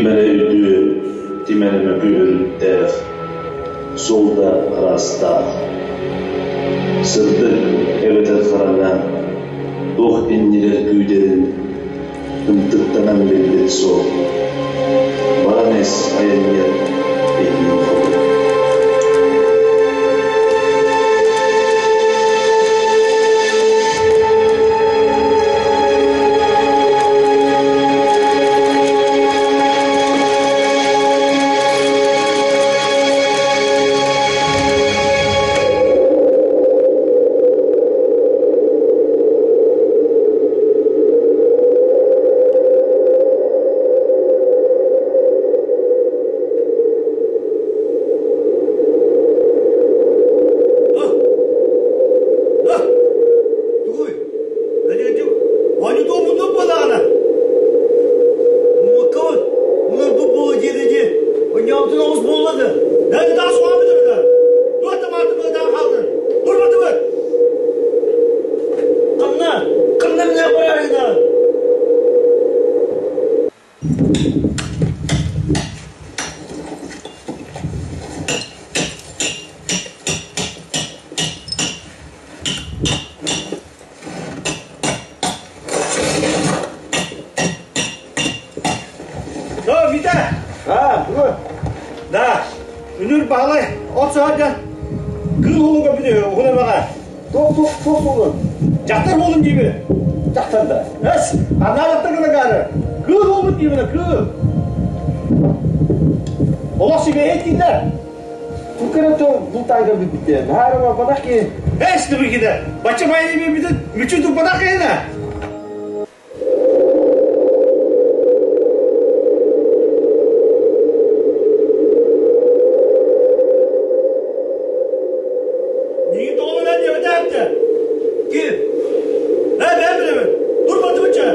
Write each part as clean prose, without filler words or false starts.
Ким эрэ үтүө, ким эрэ мөкү өрүттээх, суол да араастаах. Сырдык эбэтэр хараҥа, туох иннигэр күүтэрин ымтыктанан билбит суол. Баран ис айанньыт эйиин хоту. Тугуй? Оонньуу муннук буоллаҕына. Муҥкабыт мунарбыт буолуо диэки дии. Онньообутун оҕус буолла да. Дай суамыдырыга. Туох да маатыбыдаан хаалдын. Турбатыбыт. Ханна? Ханна міне барарыгына? Да, Витя! А, тугу? Да, үнүр Баһылай от саһарга кыыл уолуга бүтү уһун эмэҕэ. Туох туох туох буолун? Дьахтар буолун диибин. Дьахтар да. Эс, анаа дьахтар гына гаары. Кыыл уолбут диибин, кыыл. Олох сибэһэй дииллэр. Тук эрэ бултаан көрбүппүт Наһаа барбатах киһи. Эс, тубикиде. Бачча майы биэрбитин мүччү туппатах киһинэ. Миигин тоҕо диэбэтэ Ким? Ээ, бэйэм билэбин. Турбатыбычча.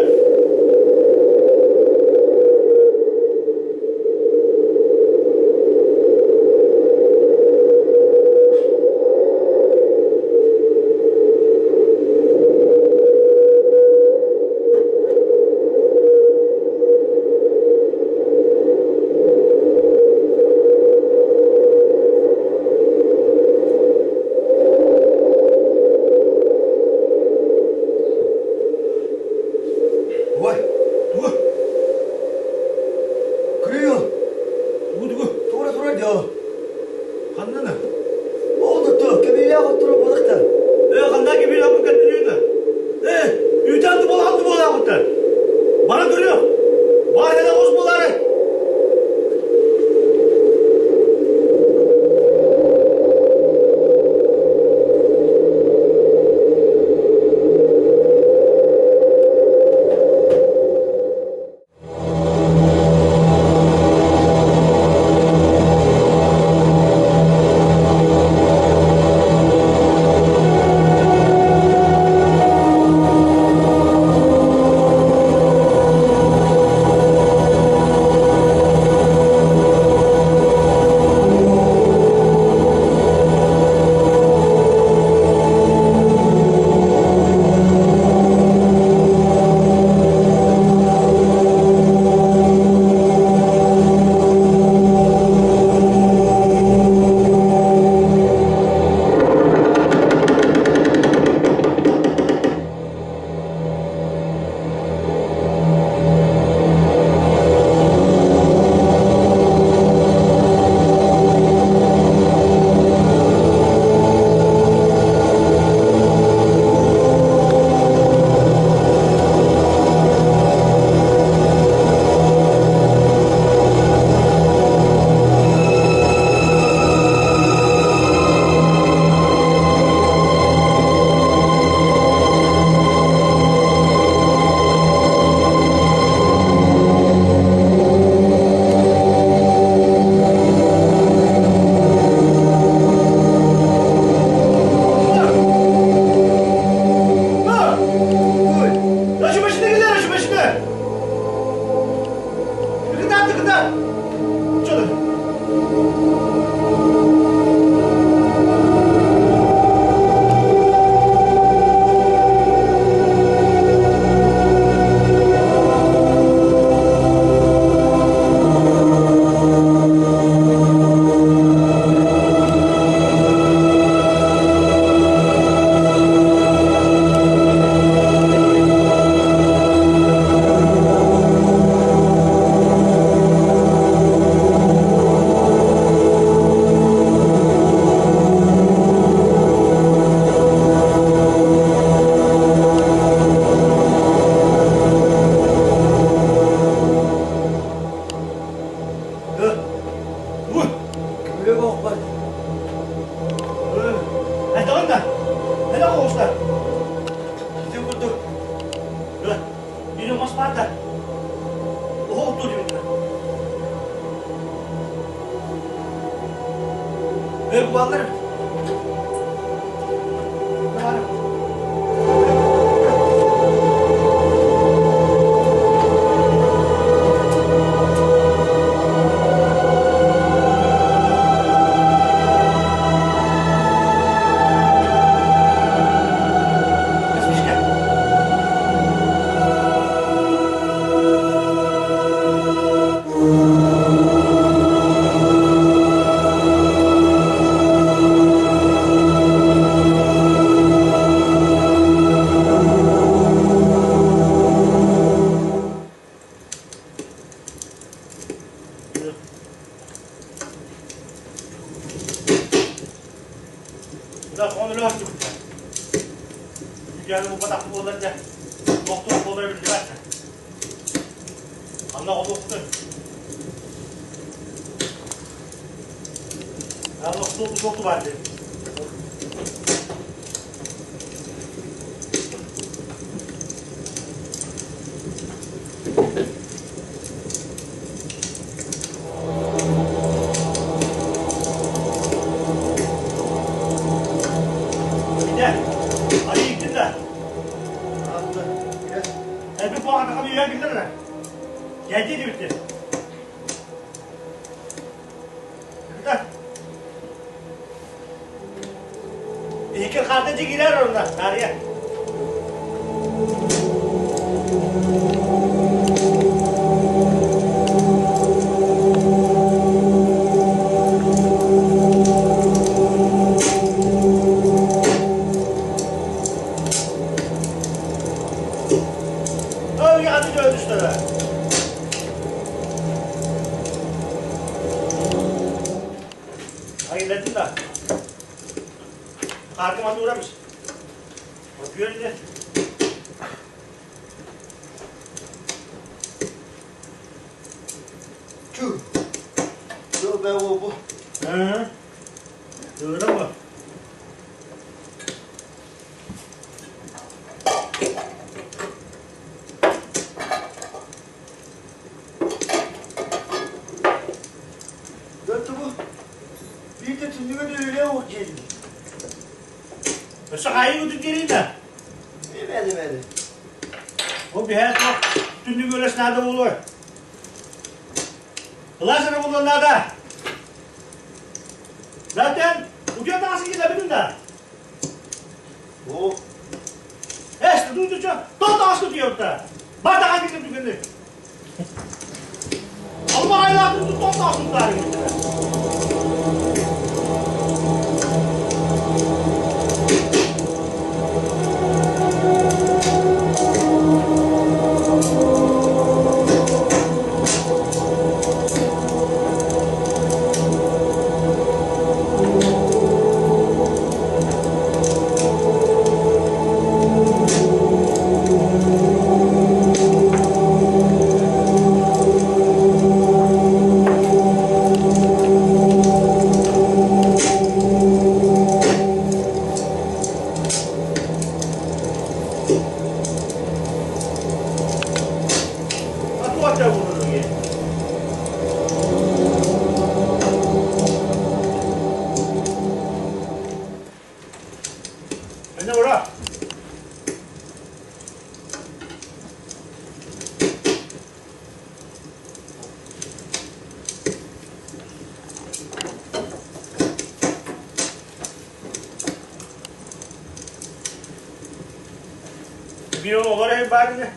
Ой, тугу? Кырыйыл! Тугу тугу? Тура тура дьол. Ханнаны? Ол да то, кэбиилээх оттура буолахта. Э, ханна кэбиилээх бу кэллиҥ Э, үүтэн буолаҕын буолаҕыттар. Бара көрүөх. Бар кэлэ оҕус буолаары. Биир мас баар да. Оһох оттуу диэбиттэрэ. Өр буолаллар эбит. Дьэ, булбатах буолар дьэ. Туох-туох буолара биллибэт. Анна олуохтун. Олохтуу туох баар дии. Ide, ayı gittin de. Elbet bu arada kalıyor ya bilirler. Geldi bitti. Bilirler. Iki kardeşi girer orada, tarihe. Öyle hadi dövdüşler. Hayırladın da. Arkama uğramış. Bakıyor yine. Чу. Доо бу. Hı. Doğru mu? Dörtü bu. Bir de tündüğü de öyle o geldi. Өссө хайы утун кириитэ. Бэди бэди. Ол биһээ суох түннүк өлөс наада буолуой. Ылаас эрэ буолуон наада. Zaten утуйа таҥасы киирбитим да. О. Эс, дуйдуча, то таҥаска утуйабыта. Бар таҥас киирдим түгэнник. Алма айлаатын тон таҥас тутаары Önüne vur. Bir olarak bari.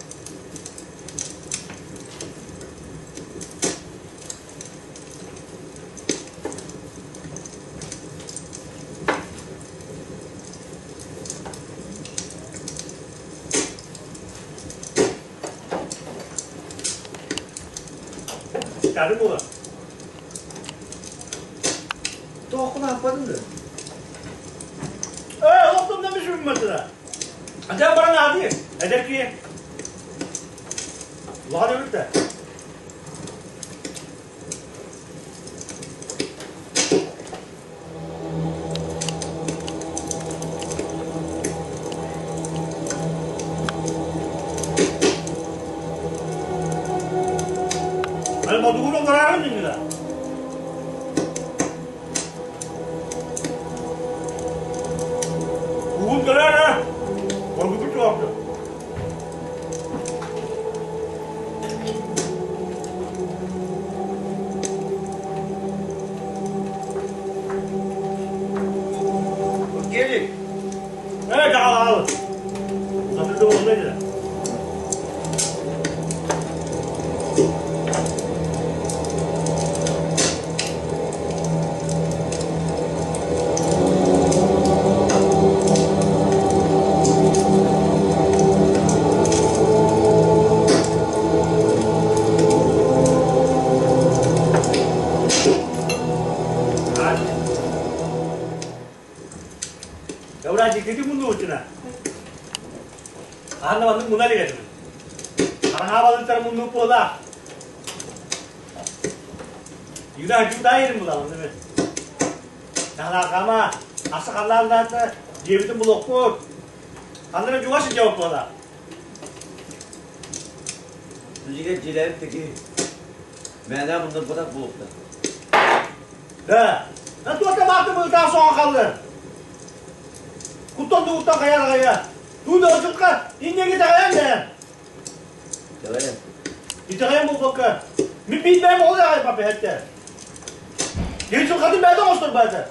Çıkardım bunu. Тоқын аппадым да. Ee, oğlum demişim mesela. Acaba bana ne hadi? Eder ki. Ulan öyle de. Бодугун олорааҕын иннинэ. Угун көрөөр аа. Оргуту чугаптыр. Келик. Ээ, даҕалаалы. Сатырды болла деді. Явра дикити мунну учуна. Аана маннык муна илик этим. Хараҥаабалыттар муннук буола. Юда жутайырым була онно. Таһалаакама асы халлаандаата дьиэбитин булуохпут. Ханна жуга сылдьабыт буола. Дьигэ дьиэлэрин таки мээнэ муннурбатах буолуохтар. Да. На туота мааты быытаах соҕон халлар. Куттан дугуттан хайар хайа. Туу да иннеги таҕайан да. Давай. Итэҕэйэн буолбакка. Мин биирбэйм ол аҕай папа Киһи чулхатын бэйэтэ оҥостор баата.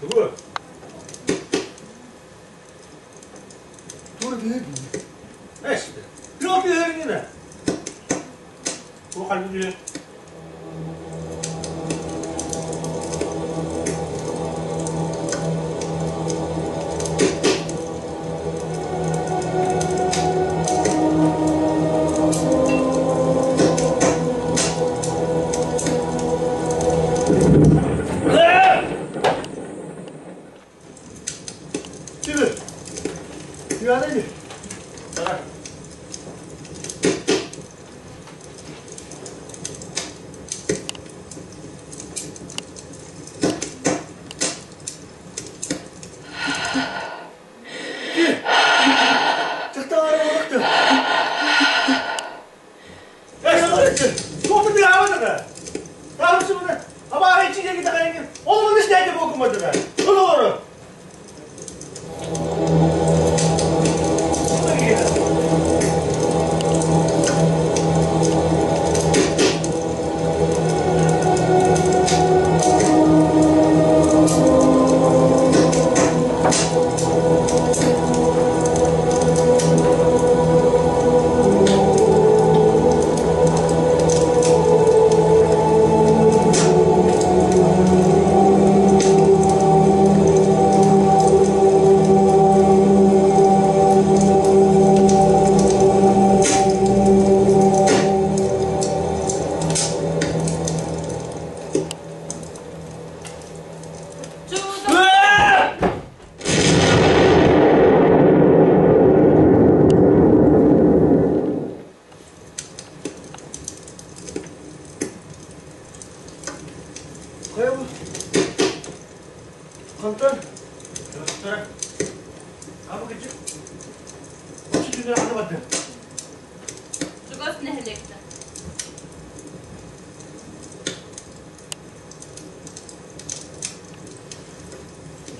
Тугу? Тур биһир. Эс. Туох биһириҥҥинэ? Туох албын Түбү. Түбәне Давай. Хантан? Чугас нэһилиэктэн.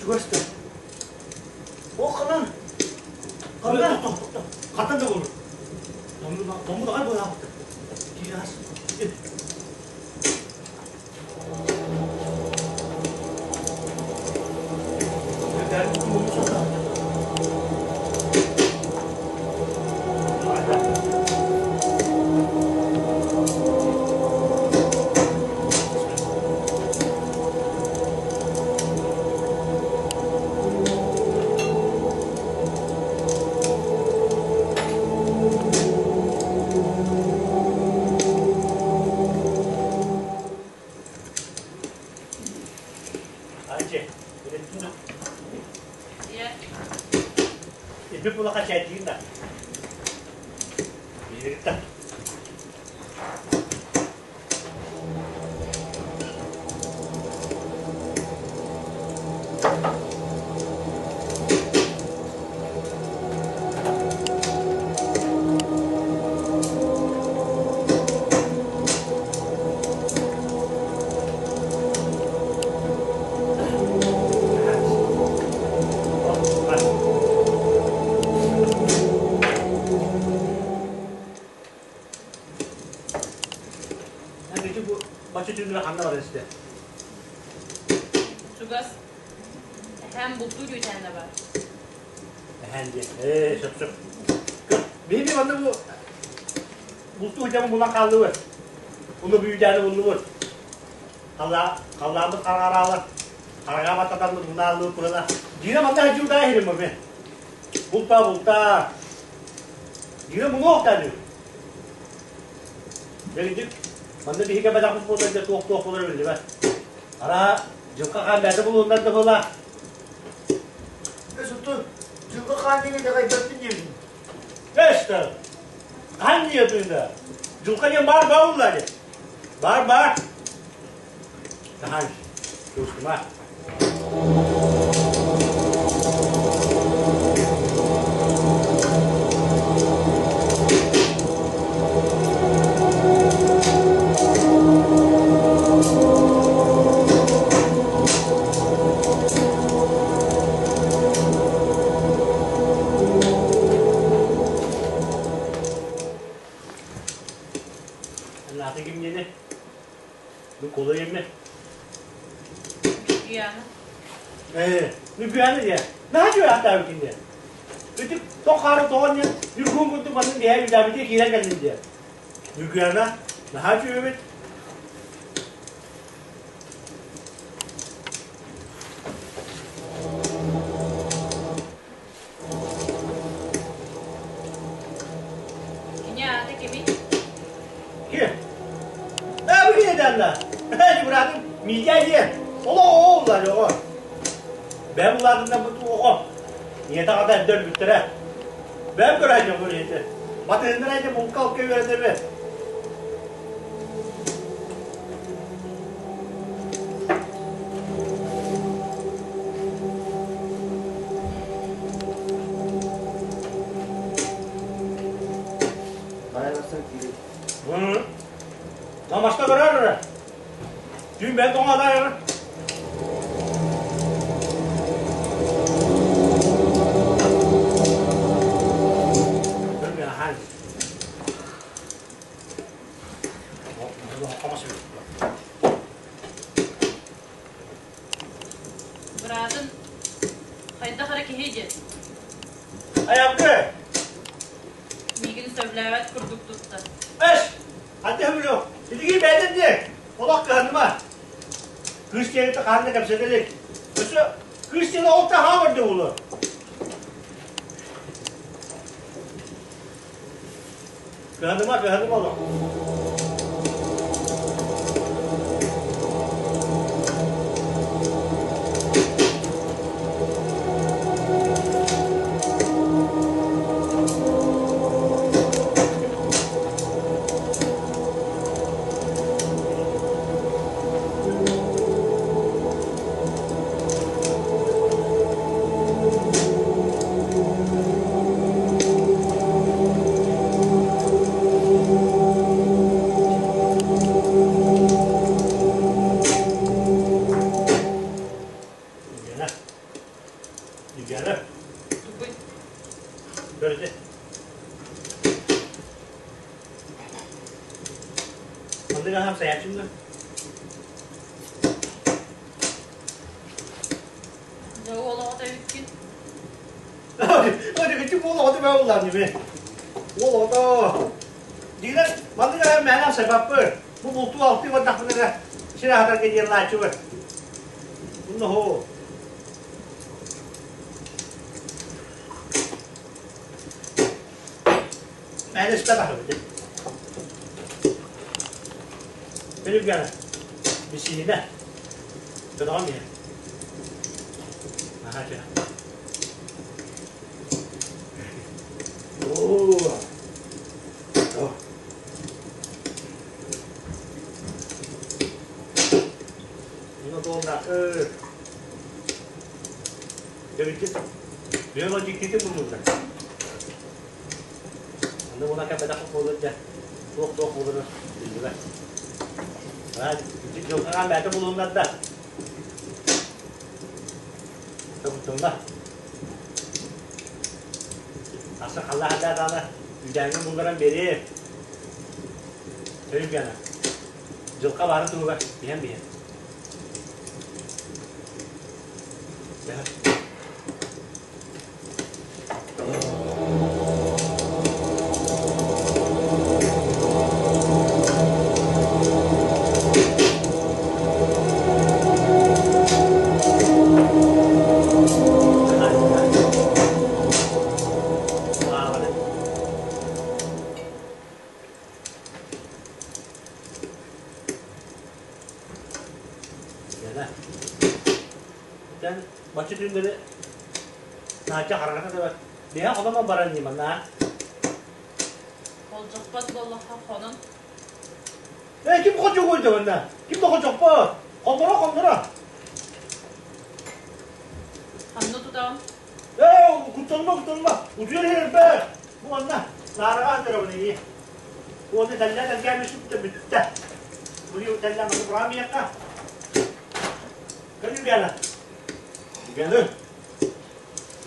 Чугас О ханан. Ханан. Хаттан да болur. Тому да була. Кирас. Элбик булаха чээдиин да. Бииригиттэн. Ити бу бачча түүнүрэ ханна баран истэ? Чугас эһээм бултуур үүтээнэ бар. Эһээн диэн. Ээ, сөп сөп. Биһиги манна бу бултуу дьамы булан хааллыбыт. Уну бүүдээни буллубут. Халлааммыт хараалар, хараҥа баттатаммыт мунааллыбыт курана. Дьиҥэ манна сылдьыбытаа иһирим бу. Бултаа бултаа. Дьиҥэ мунуох даа Дэгидик манна биһиги бадахпыт буолар да туох-туох буолар биллибэт. Араа дьылҕа хаан бэйэтэ булууннар да буолаа. Өсөтө дьылҕа хаан диэни итэҕэйбэппин диэбитим. Эстэ, хаан диэтиҥ да? Дьылҕа диэн баар баар буолла дии. Баар баар. Таһаан, туустума. Аата кимнини? Бу кулу емме. Нүкүйэни. Ээ, нүкүйэни диye. Наһаа үчүгэй ааттаабыт диye. Үтүк тоқ хаары тоҕон диэн нүкүн курдук маннык биһээ үлээбитигэр киирэн кэллим диye. Нүкүйэна наһаа үчүгэй эбит. Кини аата кимий? Ким? Ээ, бу кини данна. Ээ, быраатым Митя диэн. Олох оҕо уллар оҕо. Бэм улаатынна бу оҕо. Ийэтэ аҕата эрдэ өлбүттэрэ. Бэм көрөөччү бу ийэтэ. Батыһыннар айда булка алка үөрэтэбэ. Намашта көрөр эрэ. Түүн бэйэн тоҥоодаа Быраатын хайдах эрэ киһи диэн. Айапкы! Миигин сөбүлээбэт курдук тутта. Эш! Ханна сөбүлүө? Итигии бэйэтин диэ! Олох кыһаныма. Кыыс диэҥитэ хаһан да кэпсэтэ илик. Өссө кыыс диэн ол таһаа барда буолуо. Кыһаныма, кыһаныма олох. Ньүгэнэ. Ньүгэнэ. Тугуй? Көрүтэ. Маннык аһам сайааччым да? Дьэ уол оҕото эбиккин. Ити уол оҕото баа буллаан дии Уол оҕото. Дигинэн маннык аһам мээнэ сайбаппын. Бу бултуу алтыы бардахпына эрэ сир аһатарга диэн лааччыбын. Онно хоо. Мээнэ испэт аһыбыт. Билиггана. Бисиинэ. Көтөҕөн иһэр. Наһаа үчүгэй. Бэйэм дьиктитин буллулар. Онно була кэлбэтэх буолур дьэ, туох-туох буолара биллибэт. Дьылҕаҕа бэйэтэ булуннарда. Тобуттунна. Аса халлаһа даҕаны үүдээҥҥин булларан биэриэ. Өйгөнө. Дьылҕа баарын туһугар биһэн биһэн. Эн бачча түүннэри Наача хараҥата да бэрт. Биһэ холомо баран дии манна. Холдьохпот буоллахха хонон. Ээ ким хочугуй да манна? Ким да хочохпот? Хонноро хонноро. Ханна тутаҕын? Ээ куттанма куттанма. Утуйар иһэрбэ. Бу манна наараҕа сытарабын эйии. Уонна тэллээн элгээми сүттэ бүттэ. Бу тэллээн маны бураамыйахха. Көр Юлиана. Юлиана.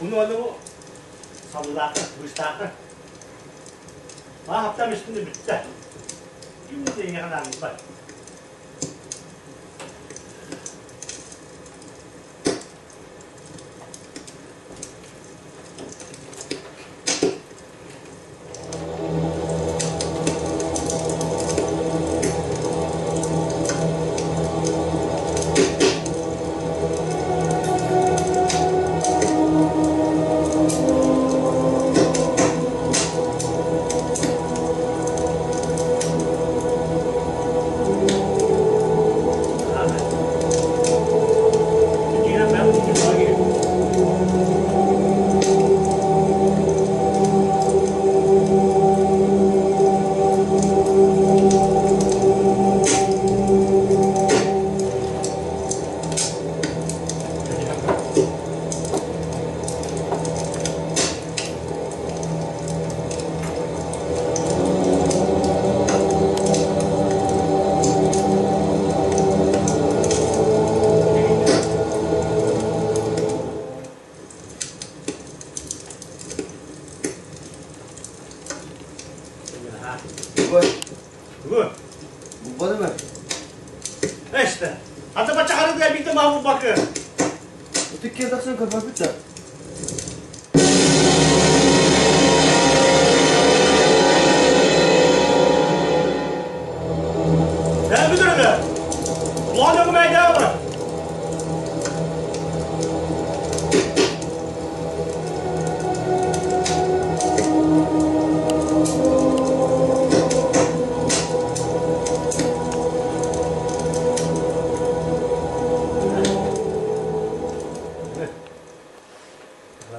Уну аны бу саллаахха, быыстаахха. Маа хаптам үстүнэ бүттэ. Ким да эйиэхэ наадыйбат. Ой, Тугу? булбатым ээ. Эстэ. Ата бачча харыгыа биирдэ маа булбакка. Ытык киһи тахсан көрбөппүт да. Ээ бүтүрүнэ. Улахан дьоҥҥо мэйдээ бар.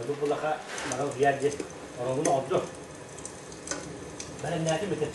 Бу булаха мара утуйар диэн оронун оҕордо. Бэлэмнээтим ити.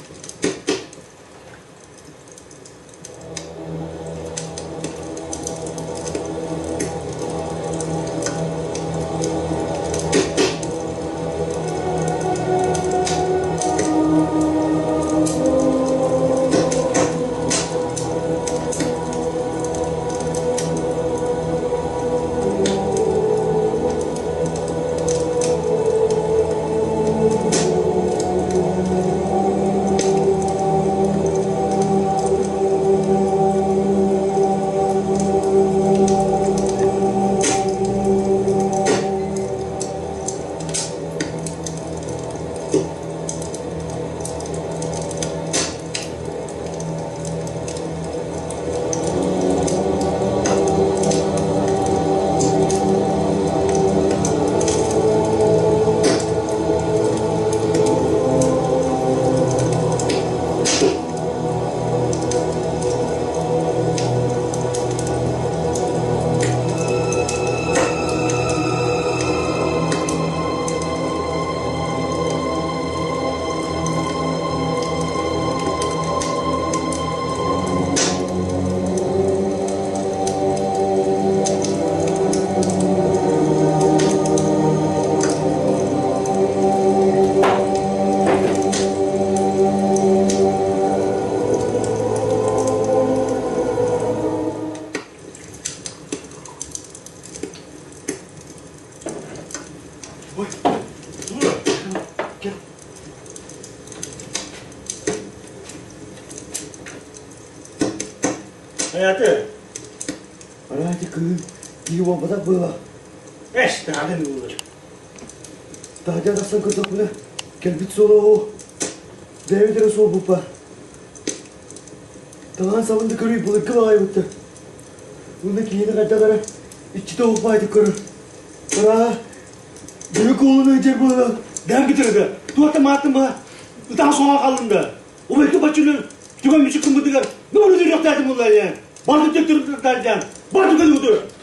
Кэл. Hayatı. Арай кыһын киһи буолбатах быһыылаах. Эс, таһадан буолар. Таһырдьа тахсан көрдөхпүнэ, кэлбит суола оо, бэйэбит эрэ суол буппа. Таҥаһын сабын да көрүй былыргы баҕайыбыттар. Уонна киһини хайдах эрэ иччитэ оһох баайдык көрөр. Ырааһа, дьөрү куолуну ыдьар буолан Дэм бүтэргэ. Туохта мааттым ба? Ытаан соҥон қалдым да. Убайты баччыны түгэн мүчүк кыммытыгар нөмөрү дүрүөхтаатым буллар диэн. Барды төттөрү диэн. Барды көлүгүтү.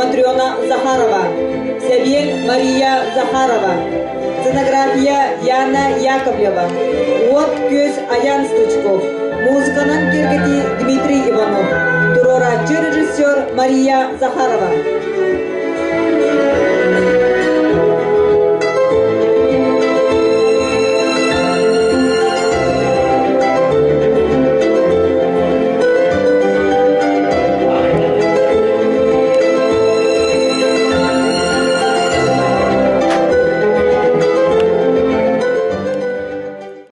Матрена Захарова, Сэбиэн Мария Захарова, сценография Яна Яковлева, уот-күөс Аян Стручков, музыканан киэргэтии Дмитрий Иванов, туруорааччы режиссер Мария Захарова.